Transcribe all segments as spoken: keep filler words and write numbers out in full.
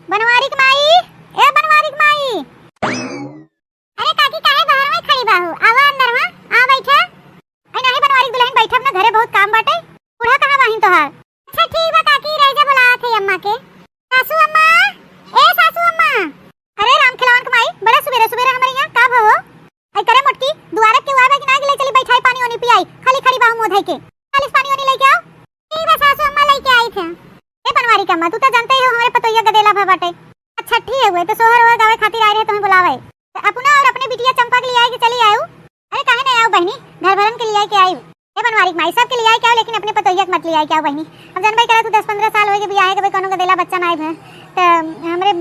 बनवारी के माई, ए बनवारी के माई। अरे काकी, काहे बाहर में खड़ी बाहू? आवा अंदर में, आ बैठा। अरे नाही बनवारी के दुल्हन, बैठब ना, घरे बहुत काम बाटे। बूढ़ा कहाँ बाहिन तोहार? अच्छा ठीक बा काकी, रह जा, बुलावत है अम्मा के। सासू अम्मा, ए सासू अम्मा। अरे राम खिलावन के माई, बड़ा सुबेरे सुबेरे हमारे यहाँ का भवो? आई करे मोटकी, दुआरे के आवे कि ना, कि ले चली बैठाई, पानी ओनी पियाई, खाली खड़ी बाहू मुँह धई के। खाली पानी ओनी लेके आओ। ठीक बा सासू अम्मा, लेके आई थे। ए बनवारी के अम्मा, तू तो जानते ही हो हमारे पतोहिया गदेला भा बाटे। अच्छा ठीक है, हुए तो सोहर ओहर गावे खातिर आए रहे, तुम्हें बुलावे। तो अपना और अपने बिटिया चंपा के लिए आए कि चली आयु? अरे काहे नहीं आयु बहनी, घर भरन के लिए आए के आयु। ए बनवारी के माई, सबके लिए आए के आयु, लेकिन अपने पतोहिया के मत लिए आए के आयु बहनी। अब जानबे करे तू दस पन्द्रह साल होए के बियाहे के भाई, कोनो गदेला बच्चा ना आए भे। तो हमरे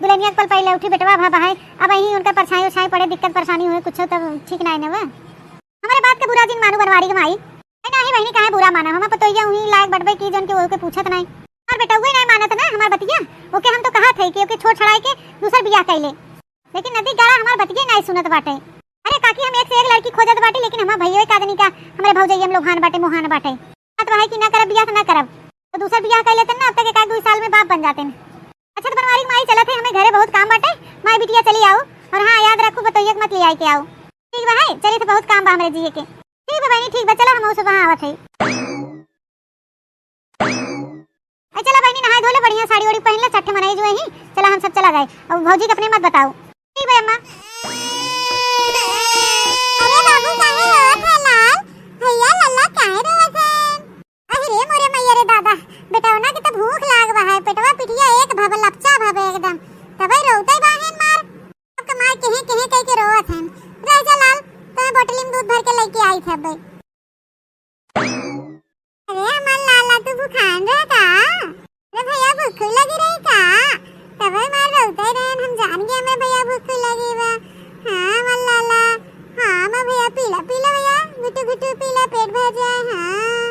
दुल्हनिया के पल पहले उठी बेटवा भा बहाए, अब यही उनका परछाई उछाई पड़े, दिक्कत परेशानी हुए कुछ, तब ठीक ना आए ना। हमारे बात के बुरा जिन मानू बनवारी के माई। ए, नाही बहिनी, काहे बुरा माना? हमार पतोहिया उही लायक बटबे की जौन के ओके पूछत नाही। हमार बेटउए नाही मानत ना हमार बतिया। ओके हम तो कहत है कि ओके छोड़ छड़ाए के दूसर बियाह कइले। लेकिन नदी गाड़ा हमार बतिया नाही सुनत बाटे। अरे काकी, हम एक से एक लड़की खोजत बाटी, लेकिन हमार भइयो एक आदमी का हमरे भौजइया में लोभान बाटे, मोहान बाटे। बात वही कि ना करब बियाह तो ना करब, तो दूसर बियाह कइ लेते ना, अब तक एक आध दुई साल में बाप बन जाते। अच्छा तो बनवारी के माई चलत है, हमें घरे बहुत काम बाटे। माई बिटिया चली आऊ, और हाँ याद रखू पतोहिया के मत ले आए के आऊ। ठीक बा, है चली तो बहुत काम बा हमरे जिए के। ठीक बा बहनी, ठीक बा, चला हम सब वहाँ आवत है। अरे चला बहनी, नहाए धो ले, बढ़िया साड़ी ओड़ी पहन ले, छठ मनाई जो ही। चला हम सब चला गए, और भौजी के अपने मत बताओ। ठीक बा अम्मा। अरे बाबू, काहे रोवत है लाल? भैया लल्ला काहे रोवत है? अरे रे मोरे मैया रे दादा, बेटवना के तो भूख लाग बा है, पेटवा पिठिया एक भव लपचा भव एकदम, तबे रोवते बाहेन मार। अब तो मार केहे केहे कह के रोवत है। रह जा लाल, तो मैं बोतली में दूध भर के लेके आई थे अब। अरे हमार लाला, तू भुखान रहे का? अरे भैया भूख लगी रही का? तबे मार रोते रहन, हम जान गए हमें भैया भूख लगी बा। हाँ हमार लाला, हाँ हमार भैया, पीला पीला भैया, गुटू गुटू पीला, पेट भर जाए। हाँ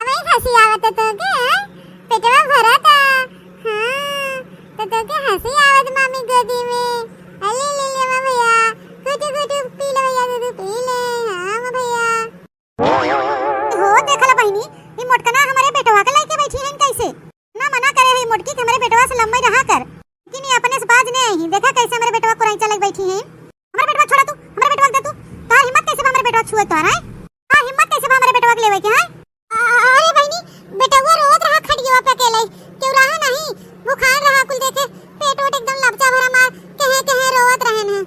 हमें हंसी आवत है तो के, हैं? पेटवा भरा था। हाँ तो तो के हंसी आवत मामी गोदी में। अले ले ले हमार भैया, गुटू गुटू पीला भैया, दूध पी ले। हाँ हमार भैया। हो देखला बहिनी, ई मोटकना हमरे बेटवा के लइके बैठी हइन कैसे? ना मना करे है मोटकी कि हमरे बेटवा से लम्बे रहा कर, लेकिन ई अपने से बाज नहीं आई। देखा कैसे हमरे बेटवा कोराई चले बैठी है। हमरे बेटवा छोड़ा तू, हमरे बेटवा के दे तू। तोहार हिम्मत कैसे बा हमरे बेटवा छुए तोहार, हैं? तोहार हिम्मत कैसे बा हमरे बेटवा के लेवे के, हैं? अरे बहिनी, बेटवा रोवत रहा खटियावा पे अकेले, केहू रहा नहीं, भुखान रहा कुल देखे, पेट ओट एकदम लपचा भरा मार, कहे कहे रोवत रहन है।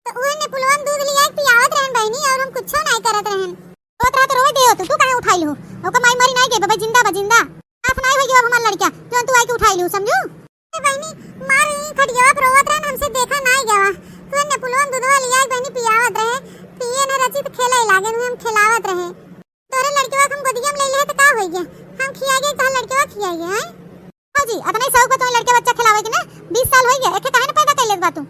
तो उहे नेपुलवा में दूध लिया के पियावत रहन बहिनी, और हम कुछो नाई करत रहन। रोत रहा तो रोवे दे तू, तू काहे उठाई लू? ओकर माई मरी नाई गई, बाबा जिंदा बा, जिंदा। साफ नाई होई गई अब हमार लड़का, जौन तू आई के उठाई लू, समझू? ए बहिनी, मार ई खटियावा पर रोवत रहन, हमसे देखा नाई गवा। उहे नेपुलवा में दूधवा लिया के बहिनी पियावत रहे, पिए न रची तो खेले लागे, उहे हम खिलावत रहे। तोरे लड़कवा के हम गोदिया में ले ले तो का होई गया? हम खिया गए, तोहर लड़कवा खिया गया, हैं? भौजी, अतने शौक बा तोहे लड़के बच्चा खिलावे के ना? बीस साल होई गया, एके काहे न पैदा कैले बा तू?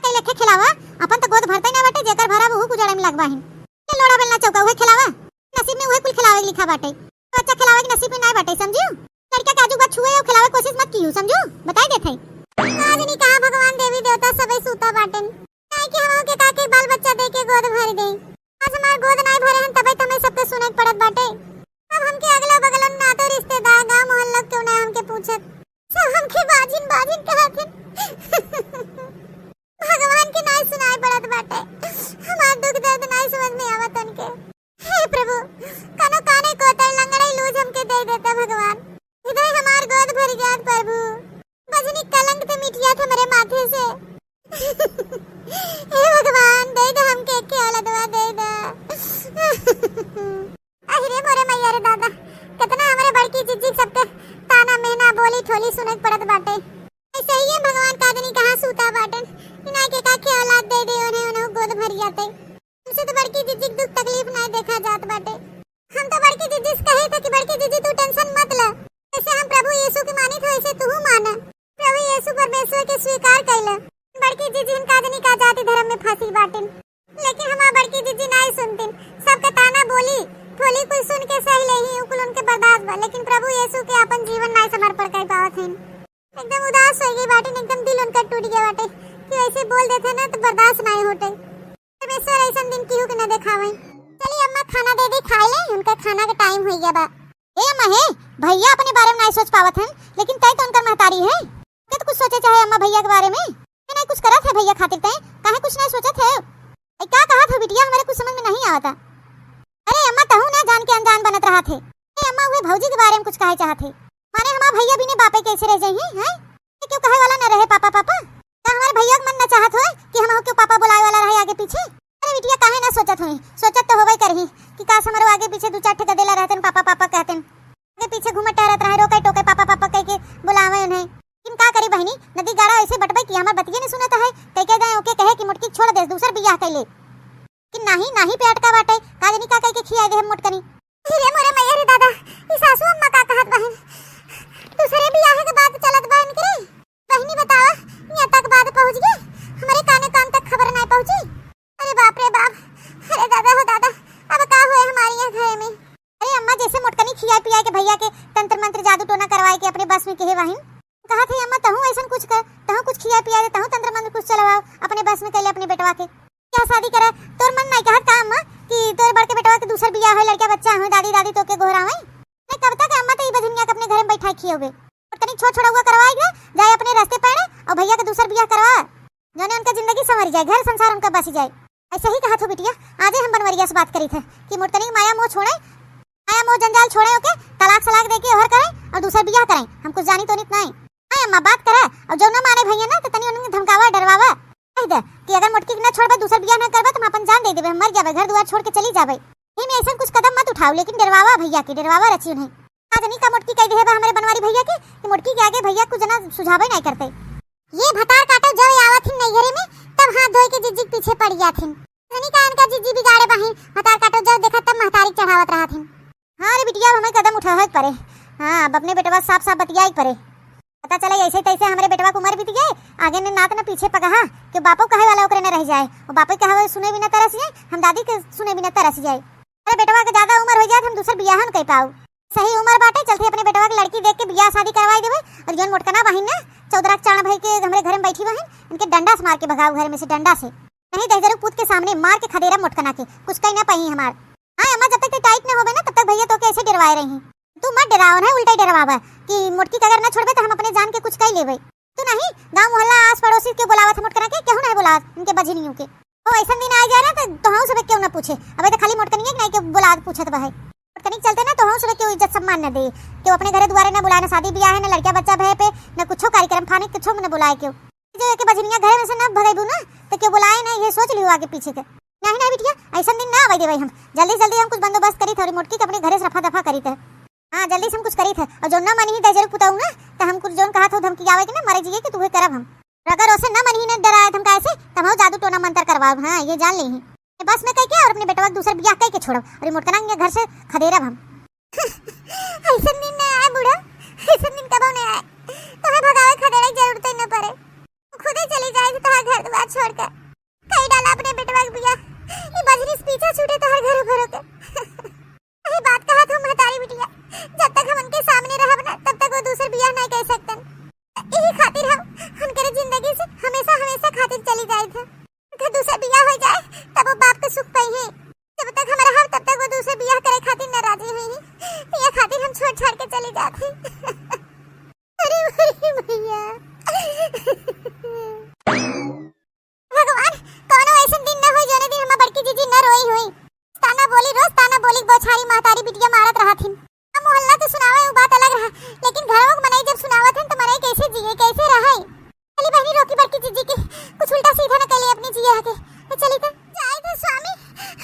कैले एके खिलावा, अपन तो गोद भरते ना बाटे, जेकर भरा उहू गुजारे में लगवा है। के लोढ़ा बेलना चौका उहे खिलावा, नसीब में उहे कुल खिलावे के लिखा बाटे। बच्चा खिलावे के नसीब में ना बाटे, समझू? लड़का के आजू बात छुए और खिलावे कोशिश मत कियो, समझू? बताई देत है। आज नहीं कहा भगवान देवी देवता सबे सूता बाटेन। काहे कि हम के काके बाल बच्चा दे के गोद भर दे। आज हमार गोद नाई भरे हन, तबे तो हमें सबके सुने के पड़त बाटे। अब हमके अगला बगल नातो रिश्तेदार गांव मोहल्ला क्यों ना हमके पूछत, सब हमके बाजिन बाजिन कहत हन। भगवान के नाई सुनाई पड़त बाटे, हमार दुख दर्द नाई समझ में आवत उनके। हे प्रभु, कनो काने कोतर लंगड़े लूज हमके दे देता भगवान। हृदय हमार गोद भर जात प्रभु, बजनी कलंक ते मिट जात हमरे माथे से। हे भगवान, दे दे हमके एक औलादवा, दे दे। अहि रे मोरे मैया रे दादा, कितना हमरे बड़की जिज्जी सबके ताना मेहना बोली ठोली सुने के पड़त बाटे। ऐसे ही ये भगवान का आदमी कहाँ सूता बाटन, इना के का के औलाद दे दे उन्हें, उन्हें गोद भर जाते। हमसे तो बड़की जिज्जी के दुख तकलीफ ना देखा जात बाटे। हम तो बड़की जिज्जी से कहे थे कि बड़की जिज्जी तू tension मत ले, जैसे हम प्रभु यीशु के मानित हो ऐसे तू माना। प्रभु यीशु परमेश्वर के स्वीकार कैले। बड़की जिज्जी इनका आदमी का जाति धर्म में फंसी बाटिन, लेकिन हमार बड़की जिज्जी नाई सुनतिन। सबके ताना बोली ठोली कुल सुन के सह लेही, उ कुल उनके बर्दाश्त बा, लेकिन प्रभु यीशु के अपन जीवन नाई समर्पण कर पावत हन। एकदम उदास हो गई बाटिन, एकदम दिल उनका टूट गया बाटे कि वैसे बोल देते ना तो बर्दाश्त नाई होते। परमेश्वर ऐसन दिन केहू के न देखावे। चली अम्मा खाना दे दे, खाए ले, उनका खाना के time हो गया बा। ए अम्मा हे, भैया अपने बारे में नाई सोच पावत हन, लेकिन तय तो उनकर महतारी है। के तो कुछ सोचे चाहे अम्मा भैया के बारे में? ये नहीं कुछ करत है भैया खातिर तय, काहे कुछ नहीं सोचत है? ए, का कहत हो बिटिया, हमरे कुछ समझ में नहीं आवता। अरे अम्मा, तहू ना जान के अनजान बनत रहत है। ए अम्मा, उहे भौजी के बारे में कुछ कहे चाहत है। माने हमार भैया बिने बापे कैसे रह जाई हैं? ये क्यों कहे वाला न रहे पापा पापा? का हमारे भैया के मन न चाहत होए कि हम क्यों पापा बुलाए वाला रहे आगे पीछे? अरे बिटिया, काहे ना सोचत होई? सोचत तो होबे करही कि काश हमरो आगे पीछे दू चार ठे गदेला रहतन, पापा पापा कहतन। आगे पीछे घूमत टहरत रहे, रोके टोके पापा पापा कह के बुलावे उन्हें। लेकिन का करी बहिनी, नदी गाड़ा ऐसे बटबे कि हमार बतिये नहीं सुनत है। कह के गए ओके कहे कि मोटकी छोड़ दे, दूसर बियाह कर ले। कि नाही, नाही पे अटका बाटे, का जानी का कह के खियाए दे हम मोटकनी। अरे मोरे मैया रे दादा, ई सासू अम्मा का कहत बहिन? दूसरे बियाह के बात चलत बहिन के रे। बहिनी बतावा, यहाँ तक बात पहुँच गई, हमरे काने कान तक खबर नहीं पहुँची। अरे बाप रे बाप, अरे दादा हो दादा, अब का हुए हमारे यहाँ घर में? अरे अम्मा, जैसे मोटकनी खियाए पियाए के भैया के तंत्र मंत्र जादू टोना करवाए के अपने बस में कहे बहिन, कहा थे अम्मा तहूँ ऐसन कुछ कर, तहूँ कुछ खियाए पियाए दे, तहूँ तंत्र मंत्र कुछ चलवाओ, अपने बस में कैले अपने बेटवा के। क्या शादी करे? तोर मन नहीं कहत का अम्मा कि तोर बड़के बेटवा के दूसर बियाह हो, लड़का बच्चा हो, दादी दादी तो के गोहरावे? नहीं, कब तक अम्मा तो ई बझनिया के अपने घर में बैठा खियोबे? मोटकनी छोट छोड़ौआ करवाए के जाए अपने रास्ते पैरे और भैया के दूसर बियाह करवा, जौने उनका जिंदगी संवर जाए, घर संसार उनका बस जाए। ऐसे ही कहा थो बिटिया, आजे हम बनवरिया से बात करी थे कि मोटकनी के माया मोह छोड़े, माया मोह जंजाल छोड़े, ओके तलाक सलाक दे के ओहर करे और दूसर बियाह करे। हम कुछ जानी तो नित नहीं। हाँ अम्मा, बात करे और जो ना माने भैया ना तो तनी उन्हें धमकावा, डरवावा, कह दे कि अगर मोटकी के ना छोड़बे, दूसर बियाह ना करबे तो हम अपन जान दे देबे, हम मर जाबे, घर दुआर छोड़ के चली जाबे। ही में ऐसा कुछ कदम मत उठाओ, लेकिन डरवावा भैया के, डरवावा रची उन्हें। आज नहीं का मोटकी कह दे बा हमारे बनवारी भैया के कि मोटकी के आगे भैया कुछ जना सुझावे नहीं करते। ये भतार काटो जब आवत हिन नैहरे में, तब हाथ धोए के जिज्जी के पीछे पड़ जात हिन। जनी का इनका जिज्जी बिगाड़े बाहिन, भतार काटो जब देखा तब महतारी चढ़ावत रहत हिन। हाँ रे बिटिया, अब हमें कदम उठावे के परे। हाँ, अब अपने बेटवा साफ साफ बतियाए के परे। पता चले ऐसे तैसे हमरे बेटवा के उम्र बीत गए, आगे ने नात न पीछे पगहा, कि बापो कहे वाला ओकरे न रह जाए, वो बापो कहे वाला सुने बिना तरस जाए, हम दादी के सुने बिना तरस जाए। अरे बेटवा के ज्यादा उम्र हो जाए, हम दूसर बियाह न कर पाऊ। सही उम्र बाटे, चलते अपने बेटवा के लड़की देख के बियाह शादी करवाई देबे। और जौन मोटकना बहिन ना, चौदरा के चाण भई के हमरे घर में बैठी बहिन, इनके डंडा से मार के भगाऊ घर में से, डंडा से। नहीं दहजरू पूत के सामने मार के खदेरा मोटकना के, कुछ कही ना पाई हमार। हाँ अम्मा, जब तक ते टाइट ना होबे ना, तब तक भैया तो के ऐसे डरवाए रही। तू मत डराओ ना, उल्टा ही डरवावा कि मोटकी के अगर ना छोड़बे तो हम अपने जान के कुछ कह लेबे। तू नहीं, गांव मोहल्ला आस पड़ोसी के बुलावत है मोटकना के, केहू नहीं बुलावत इनके बझिनियों के। ओ ऐसा दिन आ जाए ना तो तोहू सब क्यों ना पूछे। अबे तो खाली मोटकनिए के नहीं के बुलावत पूछत बा है। मोटकनी के चलते ना तोहू सब क्यों इज्जत सम्मान न दे, क्यों अपने घरे दुआरे ना बुलाए, ना शादी ब्याह है, ना लड़का बच्चा भय पे, ना कुछो कार्यक्रम फाने कुछो में ना बुलाए क्यों। जो एक बझिनिया घर में से ना भगेबू ना तो क्यों बुलाए ना, ये सोच लियो आगे पीछे के। नहीं नहीं बिटिया, ऐसा दिन ना आवे देवे हम। जल्दी जल्दी हम कुछ बंदोबस्त करी थे और मोटकी के अपने घरे से रफा दफा करी थे। हाँ, जल्दी से हम कुछ करी थे। और जो ना मानी ही दहजरू पुताऊ ना, तो हम कुछ जोन कहा था धमकी आवे के ना, मरे जिए के तुहे करब हम। और अगर उसे ना मानी ही ना डराए धमकाए से, तो हम जादू टोना मंत्र करवाब। हाँ, ये जान ले ही। ये बस में कह के और अपने बेटवा के दूसर बियाह कह के छोड़ब और ये मोटकना के घर से खदेरब हम। ऐसा दिन ना आए बूढ़ा, ऐसा दिन कबो ना आए। तुम्हें भगावे खदेरे की जरूरत ही ना पड़े, खुदे चली जाए तो तोहार घर दुआर छोड़ के। कई डाला अपने बेटवा के बियाह, ई बजरी से पीछा छूटे तोहार घर भरो के। यही बात कहा था महतारी बिटिया, जब तक हम उनके सामने रहब ना, तब तक वो दूसर बियाह नहीं कर सकतन। यही खातिर हम उनके जिंदगी से हमेशा, हमेशा खातिर चली जाए थे। उनका दूसर बियाह हो जाए, तब वो बाप के सुख पाई है। जब तक हम रहब, तब तक वो दूसर बियाह करे खातिर नाराजी हुई है। ये खातिर हम छोड़ छाड़ के चली जाते हैं। अरे, अरे भैया। भगवान, कौनो ऐसन दिन न होई, जौने दिन हमार बड़की जीजी न रोई होई। ताना बोली, रोज ताना बोली, बौछारी महतारी बिटिया मारत रहत हिन। हम मोहल्ला के सुनावे, उ बात अलग रहा, लेकिन घरों के मनई जब सुनावत हन, तो मनई कैसे जिए, कैसे रहे? चली बहिनी, रोकी बड़की जीजी के, कुछ उल्टा सीधा न कैले अपनी जिए हके। तो चली तो। जाए दे स्वामी,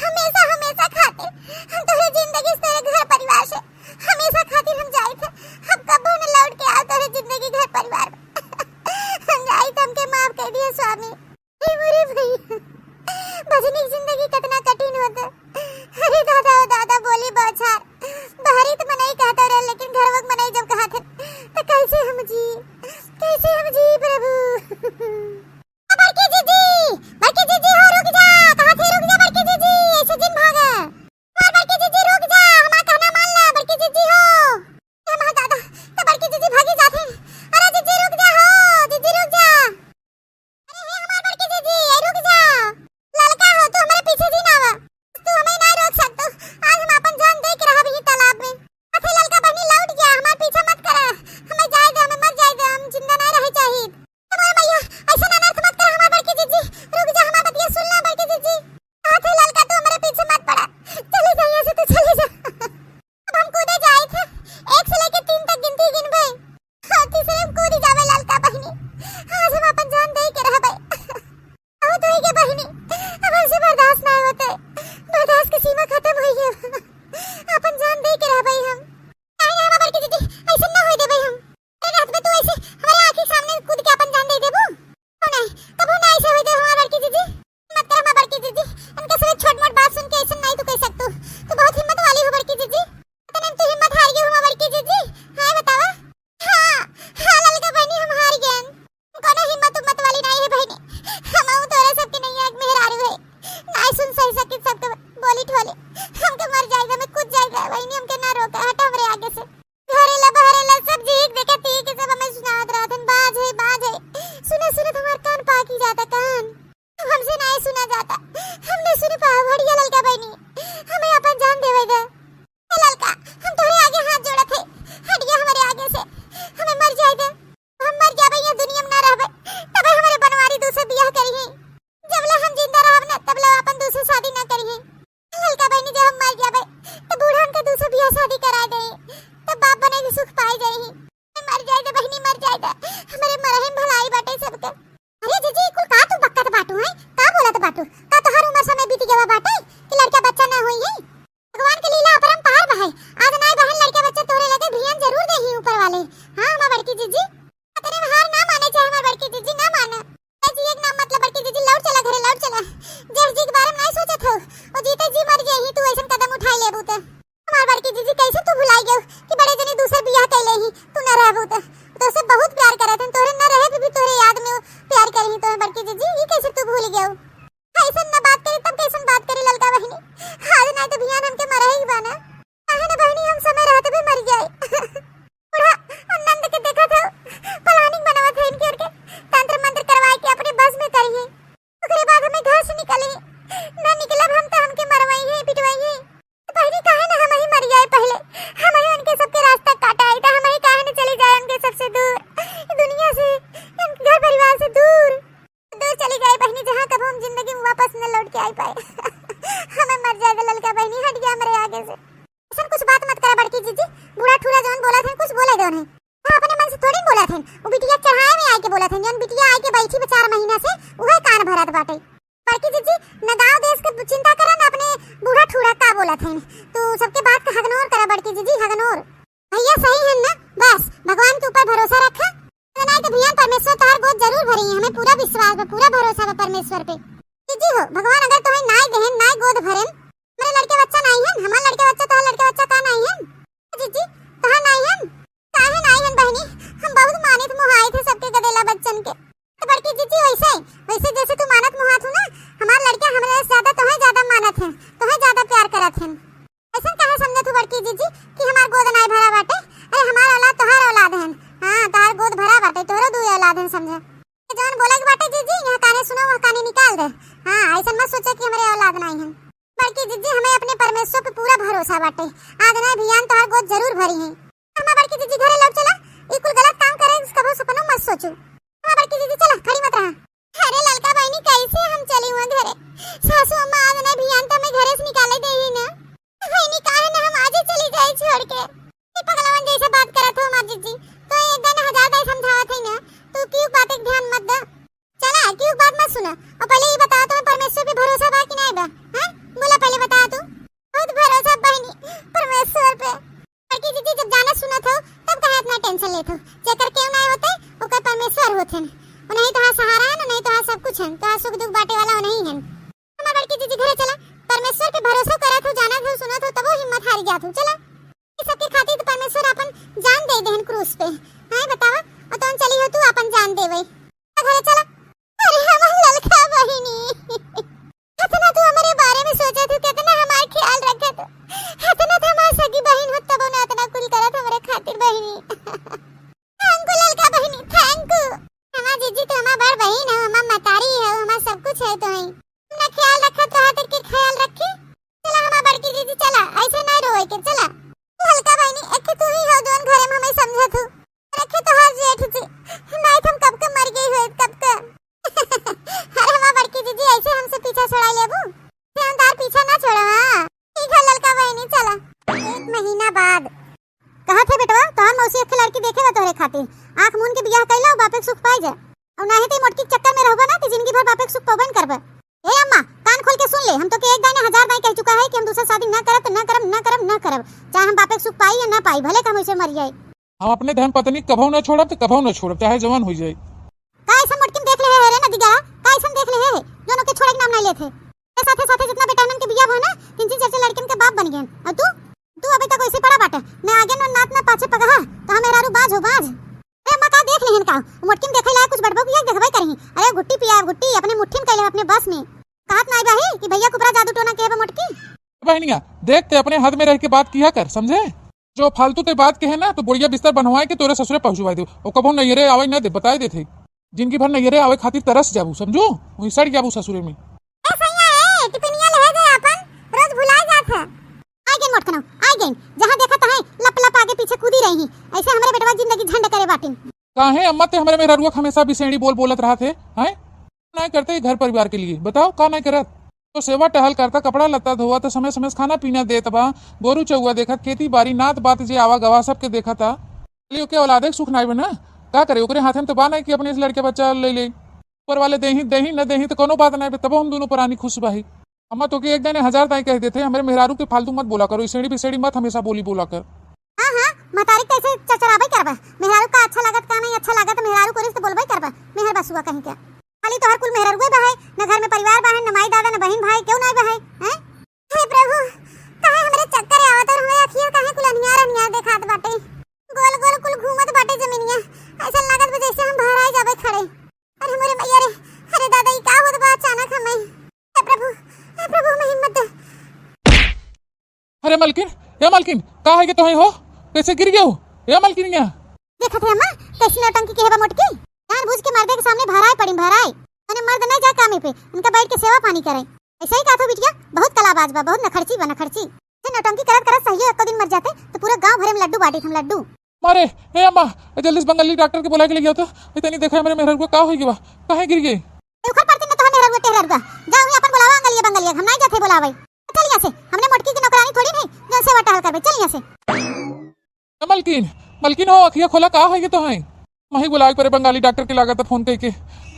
हमेशा, हमेशा खातिर हम तोहरे जिंदगी से, तोहरे घर परिवार से, हमेशा खातिर हम जाए थे। हम कबो न लौट के आओ तोहरे जिंदगी, घर परिवार में। हम जाए थे, हमके माफ कर दिए स्वामी। हे मोरे भैया, भजनी की जिंदगी कितना कठिन होता। अरे दादा, ओ दादा, बोली बौछार। बाहरी तो मनई कहता रहे, लेकिन घर वक मनई जब कहा थे, तो कैसे हम जी, कैसे हम जी प्रभु? बड़की जीजी, बड़की जीजी हो, रुक जा, कहा थे रुक जा बड़की जीजी, ऐसे जिन भागा। अरे बड़की जीजी रुक जा, हमारा कहना मान ला, बड़की जीजी हो। ए माँ दादा, तो बड़की जीजी भागी जात है। अरे जीजी रुक जा हो, जीजी रुक जा। अरे हे हमार अच्छी बा चार महीना से उहे कान भरत बाटे। बड़की जीजी, न गाँव देश के चिंता करा, न अपने बूढ़ा ठूढ़ा का बोलत हैं। तू सबके बात का हगनोर करा बड़की जीजी, हगनोर। भैया सही है ना, बस भगवान के ऊपर भरोसा रखा। नाई तो भैया परमेश्वर तोहार गोद जरूर भरी है, हमें पूरा विश्वास बा, पूरा भरोसा बा परमेश्वर पे। जीजी हो, भगवान अगर तोहे नाई देहन, नाई गोद भरेन, मेरे लड़के बच्चा नाई हन, हमार लड़के बच्चा, तोहार लड़के बच्चा का नाई हन? जीजी, तोहार नाई हन? काहे नाई हन बहिनी? हम बहुत मानित मोहाइत है सबके गदेला बच्चन के। तो बड़की जीजी वैसे, वैसे जैसे तू मानत मोहात हो ना, हमार लड़का हमरे से ज्यादा तोहे ज्यादा मानत है, तोहे ज्यादा प्यार करत है। ऐसन काहे समझत हो बड़की जीजी कि हमार गोद नाई भरा बाटे? अरे हमार औलाद तोहार औलाद है। हाँ, तोहार गोद भरा बाटे, तोहरो दुई औलाद है समझे। जौन बोले के बाटे जीजी, यहाँ काने सुनो, वह काने निकाल दे। हाँ, ऐसन मत सोचे कि हमरे औलाद नाई है। बड़की जीजी, हमें अपने परमेश्वर पे पूरा भरोसा बाटे। आज नाई बिहान तोहार गोद जरूर भरी है। हमार बड़की जीजी घरे लौट चला, ई कुल गलत काम करे कबो सपनो मत सोचू। हमार बड़की जीजी चला, खड़ी मत रहा। अरे ललका बहिनी, कैसे हम चली हुआ घरे? सासू अम्मा आज नाई बिहान तो हमें घरे से निकाले दे ही ना। बहिनी काहे ना हम आजे चली जाए छोड़ के। ई पगलवन जैसे बात करत हो हमार जीजी, तो एक दाने हजार दाई समझावत है ना, तू क्यों बात एक ध्यान मत दे। चला, क्यों बात मत सुना। और पहले ये बताओ, तुम्हें परमेश्वर पे भरोसा बा कि नहीं बा? हैं? बोला, पहले बता तू। बहुत भरोसा बहिनी, परमेश्वर पे। बड़की जीजी, जब जानत सुनत हो, तब काहे इतना tension लेत हो? जेकर केहू नहीं होते, ओकर परमेश्वर होते हैं। उन्हीं तो हाँ सहारा है, उन्हीं तो हाँ सब कुछ है, तो हाँ सुख दुख बांटे वाला उन्हीं है। हमार बड़की जीजी घरे चला, परमेश्वर पे भरोसा करत हो, जानत हो, सुनत हो, तबो हिम्मत हारी जात हो। चला, ये सबके खातिर तो परमेश्वर अपन जान दे देहन क्रूस पे। हाँ, बतावा, और तुम चली हो तू अपन जान देवे। घरे चला। अरे हमार ललका बहिनी, इतना तू हमारे बारे में सोचत हो, कितना हमार ख्याल रखत हो, इतना तो हमार सगी बहिन हो, तबो ना इतना कुल करत हमरे खातिर बहिनी। Thank you ललका बहिनी, thank you। हमार जीजी तो हमार बड़ बहिन हो, हमार मतारी हो, हमार सब कुछ है तो है। अपना ख्याल रखा, तोहार के ख्याल रखी। चला हमार बड़की जीजी, चला, ऐसे नहीं रोए के, चला। ललका बहिनी, एक तू ही हो जौन घरे में हमें समझत हो। रखे तोहार जेठ जी, नहीं तो हम कब के मर गई होइत, कब के। अरे हमार बड़की जीजी, ऐसे हमसे पीछा छोड़ा लेबू? से हम तार पीछा ना छोड़ा, हाँ? ठीक है ललका बहिनी, चला। एक महीना बाद। कहत है बेटवा, तोहार मौसी एक लड़की देखे बा तोहरे खातिर। आँख मून के बियाह कइला, बापे के सुख पाई जा। और नाहीं तो ई मोटकी के चक्कर में रहबा ना, तो जिंदगी भर बापे के सुख पौबे न करबा। ए अम्मा, कान खोल के सुन ले, हम तो के एक दाने हजार दाई कह चुका है कि हम दूसरा शादी ना करब, तो ना करब, ना करब, ना करब। चाहे हम बापे के सुख पाई या ना पाई, भले के हम वैसे मर जाए। हम अपने धर्म पत्नी के कभऊ ना छोड़ब, तो कभऊ ना छोड़ब, चाहे जवन हो जाए। का ऐसा मोटकी में देख ले है रे नदीगा? का ऐसा देख ले है, जौन ओके छोड़े के नाम नहीं लेत है? ए साथे साथे जितना बेटहनन के बियाह भा ना, तीन तीन चार चार लड़कियन के बाप बन गए। और तू, तू अबे तक वैसे पड़ा बाटे, न आगे न नात न पाछे पगहा, तो हम मेहरारू बाज हो बाज। ए अम्मा, का देख लेहन का? मोटकी में देखे लायक कुछ बड़बो बिया देखबे करही। अरे घुट्टी पिया घुट्टी, अपने मुट्ठी में कैले अपने बस में। कहत नाई बाही कि भैया कुबरा जादू टोना के बा मोटकी। बहनिया, देख ते अपने हद में रह के बात किया कर, समझे? जो फालतू ते बात कहे ना, तो बोरिया बिस्तर बनवाए के तोरे ससुरे पहुंचवाए दे। ओ कबो नैहरे आवे ना दे, बताए देथे। जिंदगी भर नैहरे आवे खातिर तरस जाबू, समझू? वहीं सड़ जाबू ससुरे में। ए सैया, ए, टिफिनिया ले जा अपन, रोज भुलाए जात है। आइ गइन मोटकनो, आइ गइन। जहाँ देखा तहाँ लप लप आगे पीछे कूदी रही। ऐसे हमरे बेटवा जिंदगी झंड करे बाटिन। काहे अम्मा ते हमरे मेहररुआ के हमेशा बिसेड़ी बोल बोलत रहत है, हैं? नाय करते ही घर परिवार के लिए, बताओ का नाय करत? तो सेवा टहल करता, कपड़ा लत्ता धोवत, समय समय से खाना पीना देत बा, गोरू चौवा देखत, खेती बारी, नात बात जे आवा गवा सबके देखत आ। ले ओके औलादे के सुख नाय बा ना, का करे? ओकरे हाथे में तो बा नाय कि अपने से लड़के बच्चा ले ले। ऊपर वाले देही, देही न देही तो कोनो बात नाय बा, तबो हम दोनों प्राणी खुश बाही। अम्मा तोके एक दाने हजार दाई कह देथे, हमरे मेहरारू के फालतू मत बोला करो, इसेड़ी बिसेड़ी मत हमेशा बोली बोला कर। हाँ, हाँ, महतारी कैसे चरचराबे करबा? मेहरारू का अच्छा लागत, का नहीं अच्छा लागत, मेहरारू कोरिस तो बोलबे करबा, मेहर बसुआ कहीं के। खाली तोहर कुल मेहररुए बा है, न घर में परिवार बा है, न माई दादा, न बहिन भाई, केहू नाई बा है, हैं? हे प्रभु, काहे हमरे चक्कर आवत और हमरे अखिया काहे कुल अनियार अनियार देखात बाटे? गोल गोल कुल घूमत बाटे जमीनिया, ऐसा लागत बा जैसे हम भहराए जाबे खड़े। अरे मोरे मैया रे, अरे दादा, ई का होत बा अचानक हमें? हे प्रभु, हे प्रभु, हमें हिम्मत दे। अरे मलकिन, ए मलकिन, का है कि तोहे हो? कैसे गिर गयो? ए मलकिनिया। देखत है अम्मा, कैसी नौटंकी के है बा मोटकी। जानबूझ के मर्दे के सामने भराए पड़ी, भराए। मने मर्द नहीं जा कामे पे, इनका बैठ के सेवा पानी करे। ऐसे ही कहत हो बिटिया, बहुत कलाबाज बा, बहुत नखर्ची बा, नखर्ची। जे नौटंकी करत करत सहियो एको दिन मर जाते, तो पूरा गांव भरे में लड्डू बांटित हम, लड्डू। मारे, ए अम्मा, जल्दी से बंगाली डॉक्टर के बुला के ले गया तो। इतनी देखा हमरे मेहररुआ का हो गया, कहाँ गिर गए? उखड़ पड़ती न तो मेहररुआ टेहररुआ। जाओ ही अपन बुलावा अंगलिया बंगलिया, हम नहीं जाते बुलावे। चल यहाँ से, हमने मोटकी की नौकरानी थोड़ी नहीं, जो सेवा टहल करबे, चल यहाँ से। ए मलकिन, मलकिन हो, अखिया खोला, का है ये तो है? मही बुलाए के परे बंगाली डॉक्टर के लागत फोन कइके।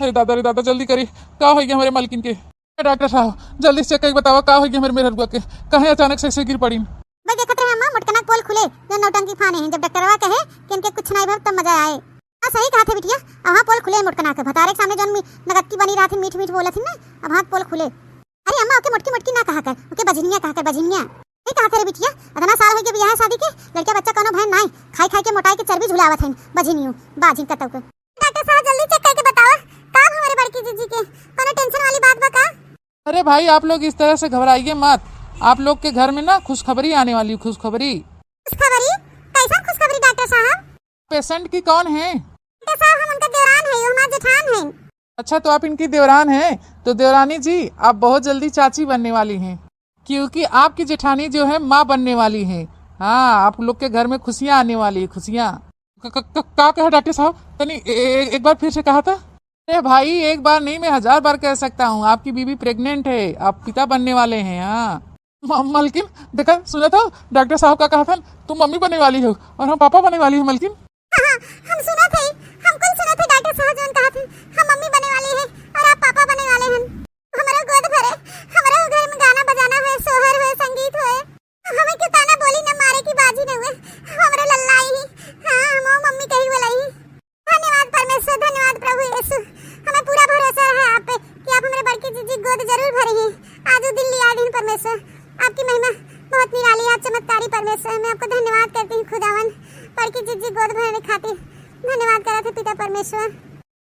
अरे दादा रे दादा, जल्दी करी, का होइगा हमरे मलकिन के? ए डॉक्टर साहब, जल्दी से चेक कइके बतावा, का होइगा हमरे मेहरुआ के? काहे अचानक से ऐसे गिर पड़ी? भाई देखत रहे अम्मा, मोटकना के पोल खुले, जौन नौटंकी फाने हैं। जब डॉक्टरवा कहे कि इनके कुछ नाहीं भव, तब मजा आए। हाँ, सही कहत है बिटिया, अब हाँ पोल खुले मोटकना के। भतारे के सामने जौन मी-, नगत्ती बनी रहत है, मीठ मीठ बोलत है ना, अब हाँ पोल खुले। अरे अम्मा, ओके मोटकी मोटकी ना कहा कर, ओके बझनिया कहा कर, बझनिया। सही कहत है रे बिटिया, इतना साल होइगा बियाह शादी के, लड़का बच्चा कौनो भयन नाहीं, खाई खाई के मोटाई के चर्बी झुलावत हैं, बझनियो, बाझिन कतौ के। डॉक्टर साहब, जल्दी चेक कइके बतावा, का भा हमरे बड़की जीजी के? कौनो टेंशन वाली बात बा का? अरे भाई, आप लोग इस तरह से घबराइए मत। आप लोग के घर में ना खुशखबरी आने वाली, खुशखबरी। खुशखबरी? कैसन खुशखबरी डॉक्टर साहब? पेशेंट की कौन है? डॉक्टर साहब, हम उनका देवरान है, वो हमार जेठान है। अच्छा, तो आप इनकी देवरान हैं, तो देवरानी जी, आप बहुत जल्दी चाची बनने वाली हैं। क्योंकि आपकी जेठानी जो है, माँ बनने वाली है। हाँ, आप लोग के घर में खुशियाँ आने वाली है, खुशियाँ। क-, क-, क-, का कहे डॉक्टर साहब? तनी ए-, ए-, एक बार फिर से कहा था। अरे भाई, एक बार नहीं, मैं हजार बार कह सकता हूँ, आपकी बीबी प्रेग्नेंट है, आप पिता बनने वाले हैं। हाँ। म-, मलकिन, देखा, सुना था डॉक्टर साहब का कहा था, तुम मम्मी बनने वाली हो और हम पापा बनने वाली है, मलकिन। हाँ, हाँ, हम सुना थे, हम कुल सुना थे डॉक्टर साहब जौन कहा थे, हम मम्मी बनने वाली है और आप पापा बनने वाले हैं। हमरो गोद भरे, हमरो घर में गाना बजाना होए, सोहर होए, संगीत होए। हमें क्यों ताना बोली न मारे कि बाझिन हुए, हमरो लल्लाई ही। हाँ, हम मम्मी कही बोलाई। धन्यवाद परमेश्वर, धन्यवाद प्रभु यीशु। हमें पूरा भरोसा रहा आप पे कि आप हमरे बड़की जीजी गोद जरूर भरी हैं। आज वो दिन लिया दिन परमेश्वर, आपकी महिमा बहुत निराली है, आप चमत्कारी परमेश्वर। मैं आपको धन्यवाद करती हूँ खुदावन, बड़की जीजी गोद भरने खातिर धन्यवाद करत है पिता परमेश्वर।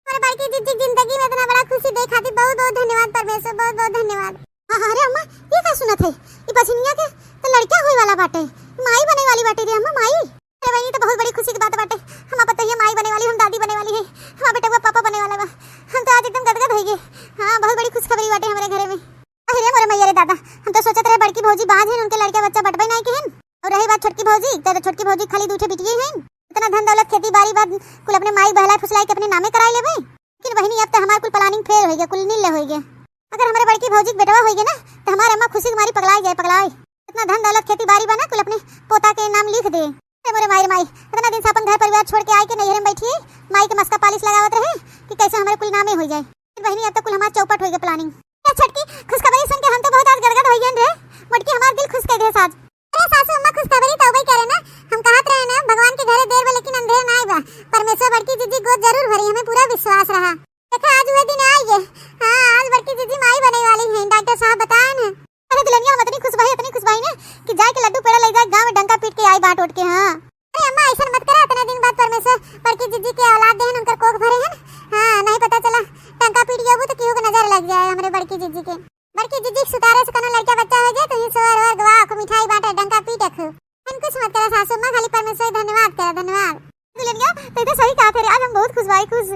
और बड़की जीजी जिंदगी में इतना बड़ा खुशी दे खातिर बहुत बहुत धन्यवाद परमेश्वर, बहुत बहुत धन्यवाद। हाँ, हाँ, अरे अम्मा, ये का सुनत है? ये बझनिया के तो लड़का होए वाला बाटे, माई बने वाली बाटे रे अम्मा, माई। अरे बहिनी, तो बहुत बड़ी खुशी की बात बाटे। हम आप बताइए माई बने वाली, हम दादी बने वाली है, हमार बेटवा पापा बने वाला बा। हम तो आज एकदम गदगद होइगे। हाँ, बहुत बड़ी खुशखबरी बाटे हमरे घरे में। अरे रे मोरे मैया रे दादा, हम तो सोचत रहे बड़की भौजी बाँझ हैं, उनके लड़का बच्चा बटबे नाहीं किहिन। और रही बात छोटकी भौजी, तो, तो छोटकी भौजी खाली दू ठे बिटिये हैं, इतना धन दौलत खेती बाड़ी बा, कुल अपने माई बहलाए फुसलाए के अपने नामे कराए लेबे। लेकिन बहिनी, अब तो हमार कुल planning fail होइगे, कुल नील होइगे। अगर हमरे बड़की भौजी के बेटवा होइगे ना, तो हमार अम्मा खुशी के मारी पगलाए जाए, पगलाए। इतना धन दौलत खेती बाड़ी बा ना, कुल अपने पोता के नाम लिख दे। अरे मोरे माई रे माई, इतना दिन से अपन घर परिवार छोड़ के आए के नैहरे में बैठी है, माई के मस्का पालिश लगावत रहे कि कैसे हमरे कुल नामे हो जाए। फिर बहिनी, अब तो कुल हमार चौपट होइगे planning। ए छोटकी, खुशखबरी सुन के हम तो बहुत आज गदगद होइगे रे। मोटकी, हमार दिल खुश कर दे आज। अरे सासू अम्मा, खुशखबरी तो अबे करे ना, हम कहत रहे ना, भगवान के घरे देर बा लेकिन अंधेर नाई बा। परमेश्वर बड़की जीजी गोद जरूर भरी, हमें पूरा विश्वास रहा। देखा, आज वह दिन आई गए। हाँ, आज बड़की जीजी माई बने वाली हैं, डॉक्टर साहब बताए ना। अरे दुल्हनिया, हम इतनी खुश भाई, इतनी खुश भाई ना कि जाए के लड्डू पेड़ा ले जाए, गाँव में डंका पीट के आई बाँट उठ के। हाँ। अरे अम्मा, ऐसा मत करा, इतने दिन बाद परमेश्वर बड़की जीजी के औलाद देहन, उनकर कोख भरे हैं। हाँ, नहीं पता चला, डंका पीट गया वो तो केहू के नजर लग जाए हमरे बड़की जीजी के। बड़की जीजी के सुतारे से कोनो लड़का बच्चा हो जाए, तो ही सोर ओर गवा, खूब मिठाई बाँटे, डंका पीटे खूब। हम कुछ मत करा सासू अम्मा, खाली परमेश्वर के धन्यवाद करा, धन्यवाद। दुल्हनिया, तै तो सही कहा थे रे, आज हम बहुत खुश भाई, खुश।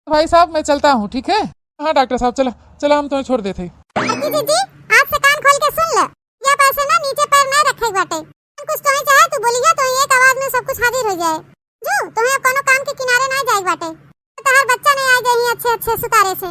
भाई साहब, मैं चलता हूँ, ठीक है? हाँ डॉक्टर साहब, चला, चला, हम तुम्हें छोड़ देते हैं। बड़की जीजी, आज से कान खोल के सुन ले, या पैसे ना नीचे पैर ना रखे बाटे। कुछ तोहे चाहे तू बोलिया, तो एक आवाज में सब कुछ हाजिर हो जाए। जो तोहे अब कोनो काम के किनारे ना जाए बाटे, तो तहार बच्चा नहीं आ जाए अच्छे अच्छे सुतारे से।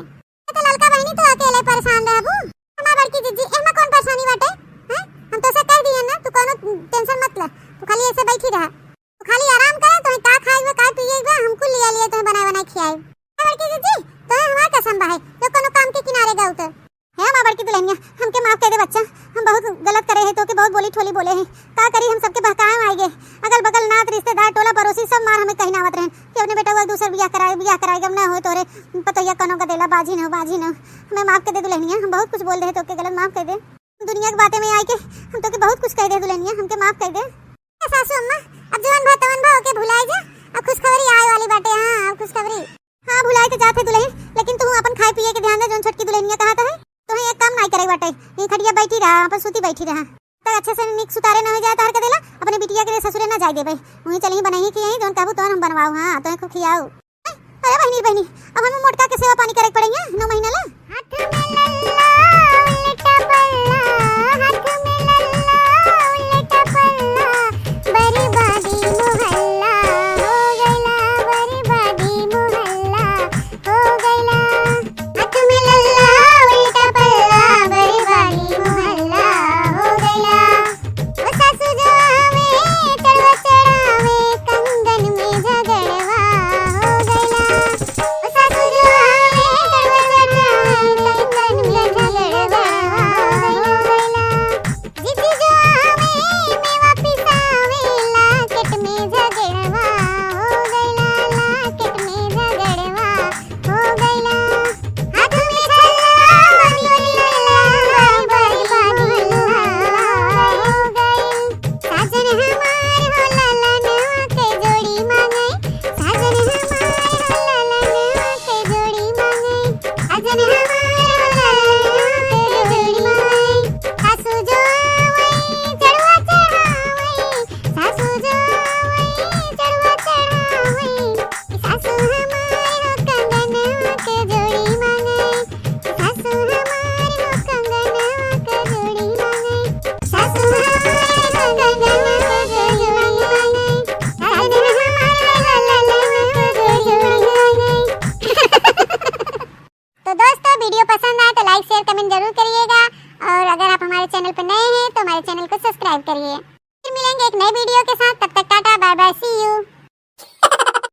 तो ललका बहिनी, तू अकेले परेशान रहबू? हमार बड़की जीजी, एहमा कौन परेशानी बाटे? हैं? हम तो से कह दिए ना, तू कोनो टेंशन मत ले, तू खाली ऐसे बैठी रहा, तू खाली आराम कर, तोहे का खाए बा, का पिए बा, हम कुल लिया लिए तोहे बनाए बनाए खियाए। ए बड़की जीजी, तोहे हमार कसम बा है, जो कोनो काम के किनारे गऊ तो। हे हमार बड़की दुल्हनिया, हमके माफ कर दे बच्चा, हम बहुत गलत करे हैं, तोके बहुत बोली ठोली बोले हैं। का करी, हम सबके बहकाए में आइगे। अगल बगल नात रिश्तेदार टोला पड़ोसी सब मार हमें कहीं आवत रहन कि अपने बेटा को दूसर बियाह कराए, बियाह कराए, अब ना हो तोरे पतोहिया कोनो का देला, बाझी न हो, बाझी न हो। हमें माफ कर दे दुल्हनिया, हम बहुत कुछ बोल दे तोके गलत, माफ कर दे। दुनिया के बातें में आइके हम तोके बहुत कुछ कह दे दुल्हनिया, हमके माफ कर दे। ए सासू अम्मा, अब जवन भा तवन भा ओके भुलाए जा, अब खुशखबरी आए वाली बाटे। हाँ, अब खुशखबरी। हाँ, भुलाए तो जात है दुल्हन, लेकिन तू अपन खाए पिए के ध्यान दे, जौन छोटकी दुल्हनिया कहा तो है। तोहे एक काम नाई करे बाटे, यही खटिया बैठी रहा, अपन सूती बैठी रहा। तक अच्छे से निक सुतारे न हो जाए तहर के देला, अपने बिटिया के लिए ससुरे न जाए देबे। वहीं चलही बनही कि यहीं जौन कहबू तौन हम बनवाऊ। हाँ, तोहे खूब खियाऊ। अरे बहिनी, बहिनी, अब हमें मोटका के सेवा पानी करे के पड़ेंगे नौ महीना ला। हाथ में लल्ला उल्टा पल्ला, हाथ में लल्ला उल्टा पल्ला, बर्बादी मोहल्ला हो गइला, बर्बादी मोहल्ला हो गइला। हाथ में लल्ला उल्टा पल्ला, बर्बादी मोहल्ला हो गइला। ओ सासू जो आवे, चढ़वा चढ़ावे, कंगन में झगड़वा हो गइला। जरूर करिएगा। और अगर आप हमारे चैनल पर नए हैं तो हमारे चैनल को सब्सक्राइब करिए। फिर मिलेंगे एक नए वीडियो के साथ, तब तक टाटा, बाय बाय, सी यू।